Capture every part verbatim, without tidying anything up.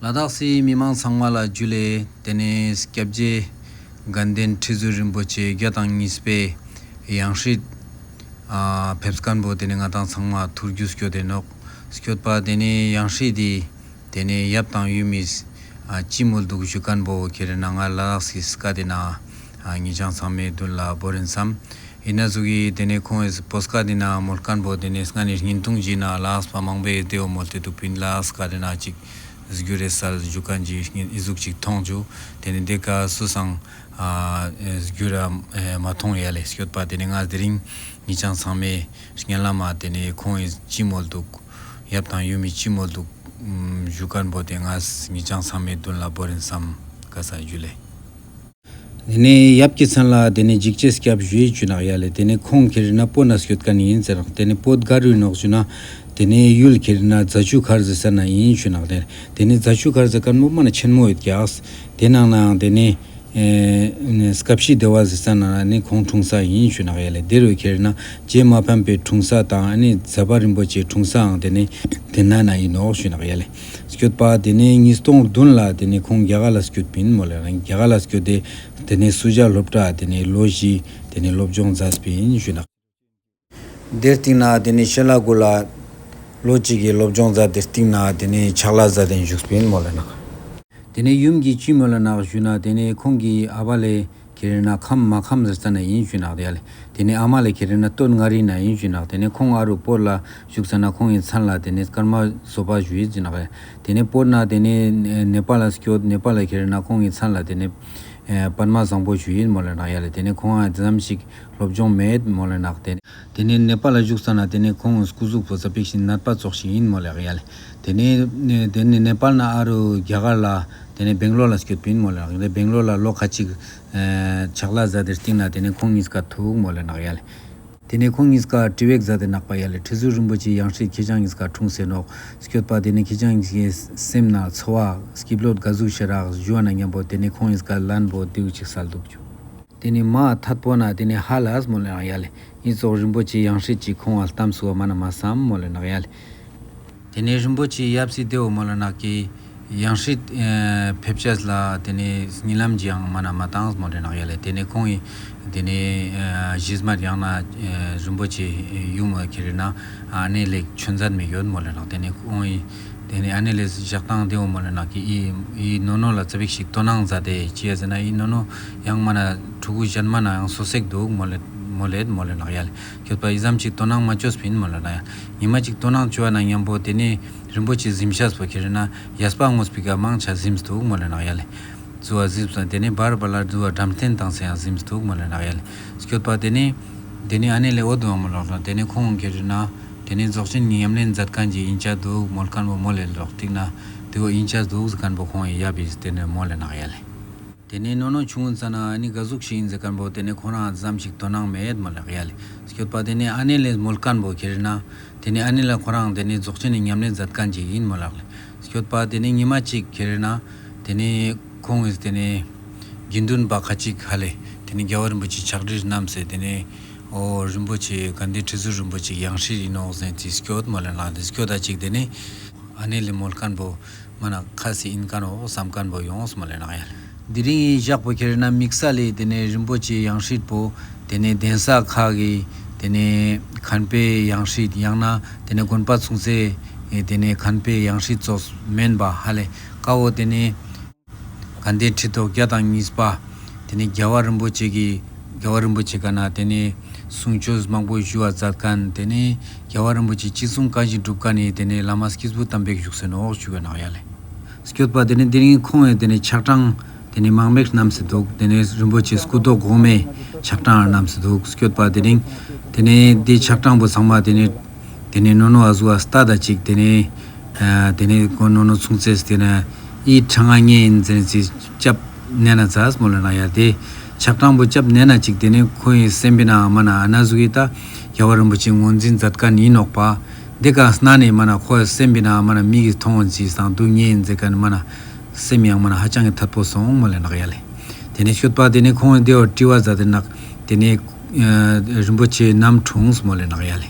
ལ་དྭགས་སི་མི་མང་ཚང་མ་ལ་ཇུ་ལེ། ཏེ་ནེ་སྐྱབས་རྗེ་དགའ་ལྡན་ཁྲི་ཟུར་རིན་པོ་ཆེ་བརྒྱ་དང་གཉིས་པའི་ཡང་སྲིད་ཨ་ཕེབས་ཁན་བོ་ཏེ་ནེ་ང་དང་ཚང་མ་ཐུགས་རྒྱུས་སྐྱོད་དེ་ནོག། སྐྱོད་པ་ཏེ་ནེ་ཡང་སྲིད་དི་ཏེ་ནེ་ཡབ་དང་ཡུམ་མི་ཨ་ཅི་མོལ་དུག་ཞུ་ཁན་བོ་ཁེ་རེ་ན་ང་ལ་དྭགས་སི་སྐད་དི་ན་ཨ་ཉེ་ཞ་ཚང་མའེ་དུན་ལ་བོར་ཨིན་སམ། ཨིན་ན་ཟུག་གི་ཏེ་ནེ་ཁོང་ངི་བོད་སྐད་དི་ན་མོལ་ཁན་བོ་ཏེ་ནེ་སྔ་ནེ་ཉིན་ཐུང་ཞིག་ན་ལ་དྭགས་པ་མང་པོའེ་ཏེ་བོ་མོལ་ཏེ་དུག་པིན། ལ་དྭགས་སྐད་དི་ན་ཅིག་སྒྱུར་རེ་སལ་ཞུ་ཁན་ཅིག་ཨི་ཟུག་ཅིག་ཐོང་ཅུག། ཏེ་ནེ་ཏེ་ཀ་སུ་སང་ཨ་སྒྱུར་ར་མ་ཐོང་ཡ་ལེ། སྐྱོད་པ་ཏེ་ནེ་ང་དེ་རིང་ཉེ་ཞ་ཚང་མའེ་སྙན་ལམ་མ་ཏེ་ནེ་ཁོང་ངི་ཅི་མོལ་དུག། ཡབ་དང་ཡུམ་མི་ཅི་མོལ་དུག་ཞུ་ཁན་བོ་ཏེ་ང་ཉེ་ཞ་ཚང་མའེ་དུན་ལ་བོར་ཨིན་སམ། ཀ་ས་ཇུ་ལེ། ཏེ་ནེ་ཡབ་ཀྱི་མཚན་ལ་ཏེ་ནེ་འཇིགས་བྱེད་སྐྱབས་ཞུ་ཡི་ཞུ་ནོག་ཡ་ལེ། ཏེ་ནེ་ཁོང་ཁེ་རེ་ན་བོད་ན་སྐྱོད་ཁན་ཨིན་ཟེར་ནོག། ཏེ་ནེ་བོད་ག་རུ་ཨིན་ནོག་ཞུ་ན་ཏེ་ནེ་ཡུལ་ཁེ་རེ་ན་རྫ་ཆུ་ཁར་ཟེར་ས་ན་ཨིན་ཞུ་ནོག། ཏེ་ནེ་རྫ་ཆུ་ཁར་ཟེར་ཁན་བོ་མ་ན་ཆེན་མོ་ཡོད་ཀྱག། ཏེ་ནང་ནའང་ཏེ་ནེ་ཨེ་སྐབས་ཤི་བདེ་བ་ཟེར་ས་ན་ནི་ཁོང་འཁྲུངས་ས་ཨིན་ཞུ་ནོག་ཡ་ལེ། ཏེ་རུ་ཁེ་རེ་ན་རྗེ་མ་ཕམ་པའི་འཁྲུངས་ས་དང་ཨ་ནི་ཛ་པ་རིན་པོ་ཆེ་འཁྲུངས་སའང་ཏེ་ནེ་ཏེ་ན་ན་ཨིན་ནོག་ཞུ་ནོག་ཡ་ལེ། སྐྱོད་པ་ཏེ་ནེ་ཉིས་སྟོང་བདུན་ལ་ཏེ་ནེ་ཁོང་རྒྱ་གར་ལ་སྐྱོད་པིན་མོལ་ལེ་ནོག། རྒྱ་གར་ལ་སྐྱོད་དེ་ཏེ་ནེ་སུ་ཇ་སློབ་གྲྭ་ཏེ་ནེ་ལོ་བཞི་ཏེ་ནེ་སློབ་སྦྱོང་མཛད་པིན་ཞུ་ནོག། ཏེའི་སྟིང་ནེ་ཏེ་ནེ་ཤ་ལ་གུ་ལ་ལོ་གཅིག་གི་སློབ་སྦྱོང་མཛད་དེ་སྟིང་ནེ་ཏེ་ནེ་ཕྱག་ལས་མཛད་དེ་བཞུགས་པིན་མོལ་ལེ་ནོག། ཏེ་ནེ་ཡུམ་གྱི་ཅི་མོལ་ལེ་ནོག་ཞུ་ན་ཏེ་ནེ་ཁོང་གི་ཨ་བ་ལེ་ཁེ་རེ་ན་ཁམས་མ་ཁམས་ཟེར་ས་ན་ཨིན་ཞུ་ནོག་ཡ་ལེ། ཏེ་ནེ་ཨ་མ་ལེ་ཁེ་རེ་ན་སྟོད་མངའ་རིས་ན་ཨིན་ཞུ་ནོག། ཏེ་ནེ་ཁོང་ཨ་རུ་བོད་ལ་བཞུགས་ས་ན་ཁོང་ངི་མཚན་ལ་ཏེ་ནེ་ཀརྨ་བཟོ་པ་ཞུ་ཡི་ཞུ་ནོག་ཡ། ཏེ་ནེ་བོད་ན་ཏེ་ནེ་ནེ་པཱལ་ལ་སྐྱོད། ནེ་པཱལ་ལ་ཁེ་རེ་ན་ཁོང་ངི་མཚན་ལ་ཏེ་ནེ་ཨེ་པདྨ་བཟང་པོ་ཞུ་ཡིན་མོལ་ལེ་ནོག་ཡ་ལེ། ཏེ་ནེ་ཁོང་ཨ་ཙམ་ཞིག་སློབ་སྦྱོང་མེད་མོལ་ལེ་ནོག། ཏེ་ཏེ་ནེ་ནེ་པཱལ་ལ་བཞུགས་ས་ན་ཏེ་ནེ་ཁོང་སྐུ་གཟུགས་པོ་ཙ་པིག་ཞིག་ནད་པ་ཙོགས་ཤིག་ཨིན་མོལ་ལེ་ཡ་ལེ། ཏེ་ནེ་ཏེ་ནེ་ནེ་པཱལ་ན་ཨ་རུ་རྒྱ་གར་ལ་ཏེ་ནེ་བེང་ལོར་ལ་སྐྱོད་པིན་མོལ་ལེ་ནོག། ཏེ་བེང་ལོར་ལ་ལོ་ཁ་ཅིག་ཨེ་ཕྱག་ལས་མཛད་དེ་སྟིང་ནེ་ཏེ་ནེ་ཁོང་ཉིས་ཀ་ཐུག་མོལ་ལེ་ནོག་ཡ་ལེ། ཏེ་ནེ་ཁོང་ཉིས་ཀ་དྲི་བ་ཞིག་མཛད་དེ་ནོག་པ་ཡ་ལེ། ཁྲི་ཟུར་རིན་པོ་ཆེ་ཡང་སྲིད་ཁྱེ་ཅག་ཉིས་ཀ་འཁྲུངས་སེ་ནོག། སྐྱོད་པ་ཏེ་ནེ་ཁྱེ་ཅག་ཉིས་ཀའི་སེམས་ནང་ཚོར་བ་སྐྱིད་ལོད་ག་ཟུག་ཤར་རག་ཞུ་བ་ན་མཉམ་པོ་ཏེ་ནེ་ཁོང་ཉིས་ཀ་ལན་པོ་ཏེ་བོ་ཅིག་སལ་དུག་ཅུ། ཏེ་ནེ་མ་ཐད་པོ་ན་ཏེ་ནེ་ཧ་ལས་མོལ་ལེ་ནོག་ཡ་ལེ། ཨི་ཙོགས་རིན་པོ་ཆེ་ཡང་སྲིད་ཅིག་ཁོང་ང་ལྟམས་སུ་བ་མ་ན་མ་སམ་མོལ་ལེ་ནོག་ཡ་ལེ། ཏེ་ནེ་རིན་པོ་ཆེ་ཡབ་སྲས་ཏེ་བོ་མོལ་ལེ་ནོག་གི་ཡང་སྲིད་ཨེ་ཕེབས་ཅེས་ལ་ཏེ་ནེ་ཉིན་ལམ་ཅིག་ཡང་མ་ན་མ་ཏང་མོལ་ལེ་ནོག་ཡ་ལེ། ཏེ་ནེ་ཁོང་ངི་ཏེ་ནེ་ཨེ་ཞིས་མར་ཡང་ན་ཨེ་རིན་པོ་ཆེ་ཡུམ་ཁེ་རེ་ན་ཨ་ནེ་ལེ་ཆོན་མཛད་མི་ཡོད་མོལ་ལེ་ནོག། ཏེ་ནེ་ཁོང་ངི་ཏེ་ནེ་ཨ་ནེ་ལེ་ཞག་དང་ཏེ་བོ་མོལ་ལེ་ནོག་གི་ཨི་ཨི་ནོ་ནོ་ལ་ཙ་པིག་ཞིག་དོ་སྣང་མཛད་དེ་ཅི་ཡ་ཟེར་ན་ཨི་ནོ་ནོ་ཡང་མ་ན་ཕྲུ་གུ་ཞན་མ་ན་ཡང་སོ་སེག་དུག་མོལ་ལེ་མོལ་ལེ་མོལ་ལེ་ནོག་ཡ་ལེ། སྐྱོད་པ་ཨི་ཙམ་ཅིག་དོ་སྣང་མ་ཅོས་པིན་མོལ་ལེ་ནོག་ཡ། ཉི་མ་ཅིག་དོ་སྣང་ཅོ་བ་ན་མཉམ་པོ་ཏེ་ནེ་རིན་པོ་ཆེ་གཟིམ་ཤག་པོ་ཁེ་རེ་ན་ཡས་པ་ངོས་པི་ཀ་མང་ཆེ་གཟིམས་དུག་མོལ་ལེ་ནོག་ཡ་ལེ། ཙུ་བ་གཟིམས་སོང་། ཏེ་ནེ་བར་བར་ལ་ཙུ་བ་བྲམ་སྟན་ཏང་སེ་ཡང་གཟིམས་དུག་མོལ་ལེ་ནོག་ཡ་ལེ། སྐྱོད་པ་ཏེ་ནེ་ཏེ་ནེ་ཨ་ནེ་ལེ་འོ་དུ་ཡང་མོལ་ལེ་ནོག། ཏེ་ནེ་ཁོང་ཁེ་རེ་ན་ཏེ་ནེ་རྫོགས་ཆེན་ཉམས་ལེན་མཛད་ཁན་ཅིག་ཨིན་ཆ་དུག་མོལ་ཁན་བོ་མོལ་ལེ་ལོག་ཏིག་ན་ཏེ་བོ་ཨིན་ཆ་དུག་ཟེར་ཁན་བོ་ཁོང་ཡབ་བིས་ཏེ་ནེ་མོལ་ལེ་ནོག་ཡ་ལེ། ཏེ་ནེ་ནོ་ནོ་ཆུང་ངུན་ཙ་ན་ཨ་ནི་ག་ཟུག་ཞིག་ཨིན་ཟེར་ཁན་བོ་ཏེ་ནེ་ཁོ་རང་ཙམ་ཞིག་དོ་སྣང་མེད་མོལ་ལེ་ནོག་ཡ་ལེ། སྐྱོད་པ་ཏེ་ནེ་ཨ་ནེ་ལེ་མོལ་ཁན་བོ་ཁེ་རེ་ན་ཏེ་ནེ་ཨ་ནེ་ལེ་ཁོ་རང་ཏེ་ནེ་རྫོགས་ཆེན་ནི་ཉམས་ལེན་མཛད་ཁན་ཅིག་ཨིན་མོལ་ལེ་ནོག། སྐྱོད་པ་ཏེ་ནེ་ཉི་མ་ཅིག་ཁེ་རེ་ན་ཏེ་ནེ་ཁོང་ངིས་ཏེ་ནེ་དགེ་འདུན་པ་ཁ་ཅིག་ཧ་ལེ་ཏེ་ནེ་རྒྱལ་བ་རིན་པོ་ཆེ་ཕྱག་བྲིས་བསྣམས་སེ་ཏེ་ནེ་འོ་རིན་པོ་ཆེ་དགའ་ལྡན་ཁྲི་ཟུར་རིན་པོ་ཆེ་ཡང་སྲིད་ཨིན་ནོག་ཟེར་ཏེ་སྐྱོད་མོལ་ལེ་ནོག། ཏེ་སྐྱོད་ད་ཅིག་ཏེ་ནེ་ཨ་ནེ་ལེ་མོལ་ཁན་བོ་མ་ན་ཁ་སེ་ཨིན་ཁན་འོ་སམ་ཁན་བོ་ཡོངས་མོལ་ལེ་ནོག་ཡ་ལེ། དེ་རིང་ངི་ཞག་པོ་ཁེ་རེ་ན་དམིགས་བསལ་ལེ་ཏེ་ནེ་རིན་པོ་ཆེ་ཡང་སྲིད་པོ་ཏེ་ནེ་གདན་ས་ཁག་གི་ཏེ་ནེ་མཁན་པོའི་ཡང་སྲིད་ཡང་ན་ཏེ་ནེ་དགོན་པ་ཚུགས་སའི་ཏེ་ནེ་མཁན་པོའི་ཡང་སྲིད་ཙོགས་མན་པ་ཧ་ལེ་ཀ་བོ་ཏེ་ནེ་དགའ་ལྡན་ཁྲི་ཐོག་བརྒྱ་དང་གཉིས་པ་ཏེ་ནེ་རྒྱལ་བ་རིན་པོ་ཆེ་གི་རྒྱལ་བ་རིན་པོ་ཆེ་ཀ་ན་ཏེ་ནེ་གསུང་ཆོས་མང་པོ་ཞུ་བ་མཛད་ཁན་ཏེ་ནེ་རྒྱལ་བ་རིན་པོ་ཆེ་ཅི་གསུང་གང་ཞིག་སྒྲུབ་ཁན་ནི་ཏེ་ནེ་བླ་མ་སྐྱེས་བུ་དམ་པས་བཞུགས་སེ་ནོག་ཞུ་གི་ནོག་ཡ་ལེ། སྐྱོད་པ་ཏེ་ནེ་དེ་རིང་ཁོང་ངི་ཏེ་ནེ་ཕྱག་བྲང་ཏེ་ནེ་མང་མེག་བསྣམས་སེ་དུག། ཏེ་ནེ་རིན་པོ་ཆེ་སྐུ་མདོག་གོང་མའི་ཕྱག་བྲང་བསྣམས་སེ་དུག། སྐྱོད་པ་དེ་རིང་ཏེ་ནེ་དེ་ཕྱག་བྲང་པོ་ཚང་མ་ཏེ་ནེ་ཏེ་ནེ་ནོ་ནོ་ཨ་ཟུག་ཨ་སྟ་ད་ཅིག་ཏེ་ནེ་ཨ་ཏེ་ནེ་ཁོ་ནོ་ནོ་ཆུང་ཙེས་ཏེ་ནེ་ཨི་ཕྲེང་ང་ངའི་ཨིན་ཟེར་ཅིག་ཅབ་ནེ་ན་ཙ་མོལ་ལེ་ནོག་ཡ། དེ་ཕྱག་བྲང་པོ་ཅབ་ནེ་ན་ཅིག་ཏེ་ནེ་ཁོའི་སེམས་པའི་ནང་མ་ན་ཨ་ན་ཟུག་གི་ད་རྒྱལ་བ་རིན་པོ་ཆེ་ངོས་འཛིན་མཛད་ཁན་ཨིན་ནོག་པ། དེ་ཀ་སྣ་ནེ་མ་ན་ཁོའི་སེམས་པའི་ནང་མ་ན་མིག་གི་མཐོང་བ་ཅིག་སང་དུག་ངའི་ཨིན་ཟེར་ཁན་མ་ན་སེམས་ཡང་མ་ན་ཧ་ཅང་གི་ཐད་པོ་སོང་མོལ་ལེ་ནོག་ཡ་ལེ། ཏེ་ནེ་སྐྱོད་པ་ཏེ་ནེ་ཁོང་ངི་དེ་བོ་དྲི་བ་མཛད་དེ་ནོག། ཏེ་ནེ་ཨ་རིན་པོ་ཆེ་ནམ་འཁྲུངས་མོལ་ལེ་ནོག་ཡ་ལེ།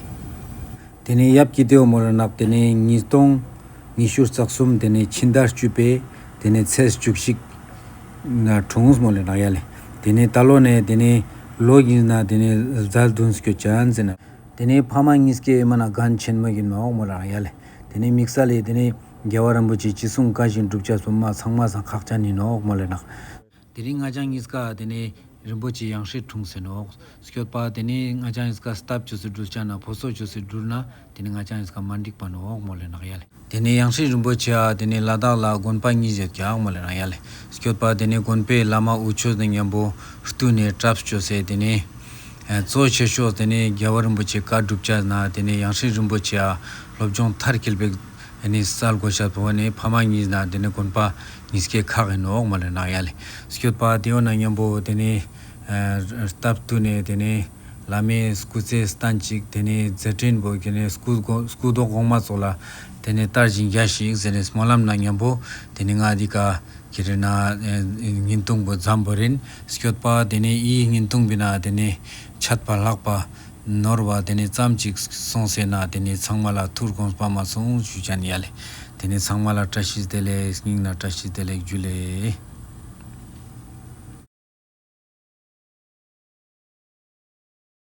ཏེ་ནེ་ཡབ་ཀྱི་དེ་བོ་མོལ་ལེ་ནོག། ཏེ་ནེ་ཉིས་སྟོང་ ཉི་ཤུ་རྩ་གསུམ་དེ་ནེ་ཕྱི་ཟླ་བཅུ་པའི་དེ་ནེ་ཚེས་བཅུ་གཅིག་ན་འཁྲུངས་མོལ་ལེ་ནག་ཡ་ལེ། དེ་ནེ་ད་ལོ་ནེ་དེ་ནེ་ལོ་གཉིས་ན་དེ་ནེ་ཟླ་བདུན་སྐྱོད་ཅན་ཟེར་ན། དེ་ནེ་ཕ་མ་གཉིས་ཀའི་མ་ན་འགན་ཆེན་མོ་ཡིན་ནོག་མོལ་ལེ་ནག་ཡ་ལེ། དེ་ནེ་དམིགས་བསལ་ལེ་དེ་ནེ་རྒྱལ་བ་རིན་པོ་ཆེ་ཅི་གསུང་བཀའ་བཞིན་སྒྲུབ་ཅེས་སོ་མ་ཚང་མ་སང་ཁག་ཅན་ཡིན་ནོག་མོལ་ལེ་ནག། དེ་རིང་ང་ཅང་གཉིས་ཀ་དེ་ནེ་རིན་པོ་ཆེ་ཡང་སྲིད་འཁྲུངས་སེ་ནོག། སྐྱོད་པ་དེ་ནེ་ང་ཅང་གཉིས་ཀ་སྟབས་ཅོས་སེ་འགྲུལ་ཅ་ན་ཕོ་སོ་ཅོས་སེ་འགྲུལ་ན་དེ་ནེ་ང་ཅང་གཉིས་ཀ་མ་འགྲིག་པ་ནོག་མོལ་ལེ་ནག་ཡ་ལེ། དེ་ནེ་ཡང་སྲིད་རིན་པོ་ཆེ་ཨ་དེ་ནེ་ལ་དྭགས་ལ་དགོན་པ་གཉིས་ཡོད་ཀྱག་མོལ་ལེ་ནག་ཡ་ལེ། སྐྱོད་པ་དེ་ནེ་དགོན་པའི་བླ་མ་དབུ་ཆོས་དང་མཉམ་པོ་བཏུད་ནེ་གྲབས་ཅོས་སེ་དེ་ནེ་ཨ་གཙོ་ཆེ་ཤོས་དེ་ནེ་རྒྱལ་བ་རིན་པོ་ཆེ་བཀའ་སྒྲུབ་ཅ་ན་དེ་ནེ་ཡང་སྲིད་རིན་པོ་ཆེ་ཨ་སློབ་སྦྱོང་མཐར་འཁྱོལ་བའི་ཨ་ནི་སལ་གོས་ཤ་པོ་ནི་ཕ་མ་གཉིས་ན་དེ་ནེ་དགོན་པ་གཉིས་ཀའི་ཁག་ཡིན་ནོག་མོལ་ལེ་ནག་ཡ་ལེ། སྐྱོད་པ་དེ་ཡོད་ན་མཉམ་པོ་དེ་ནེ་ཨ་སྟབས་བསྟུན་ནེ་དེ་ནེ་བླ་མའི་སྐུ་ཚེ་བརྟན་ཅིག་དེ་ནེ་མཛད་འཕྲིན་པོ་དེ་ནེ་སྐུ་གོ་སྐུ་མདོག་གོང་མ་ཙོགས་ལ་དེ་ནེ་དར་ཞིང་རྒྱས་ཤིག་ཟེར་ནེ་སྨོན་ལམ་ན་མཉམ་པོ་དེ་ནེ་ང་འདི་ཀ་ཁྱེར་ན་ཨ་བརྙན་ཐུང་པོ་མཛད་པ་རིན། སྐྱོད་པ་དེ་ནེ་འི་བརྙན་ཐུང་པོའི་ནང་དེ་ནེ་ཆད་པ་ལྷག་པ་ནོར་བ་དེ་ནེ་ཙམ་ཅིག་སོང་སེ་ན་དེ་ནེ་ཚང་མ་ལ་ཐུགས་དགོངས་པ་མ་སོང་ཞུ་ཅན་ཡ་ལེ། དེ་ནེ་ཚང་མ་ལ་བཀྲ་ཤིས་བདེ་ལེགས། སྙིང་ནེ་བཀྲ་ཤིས་བདེ་ལེགས། ཇུ་ལེ།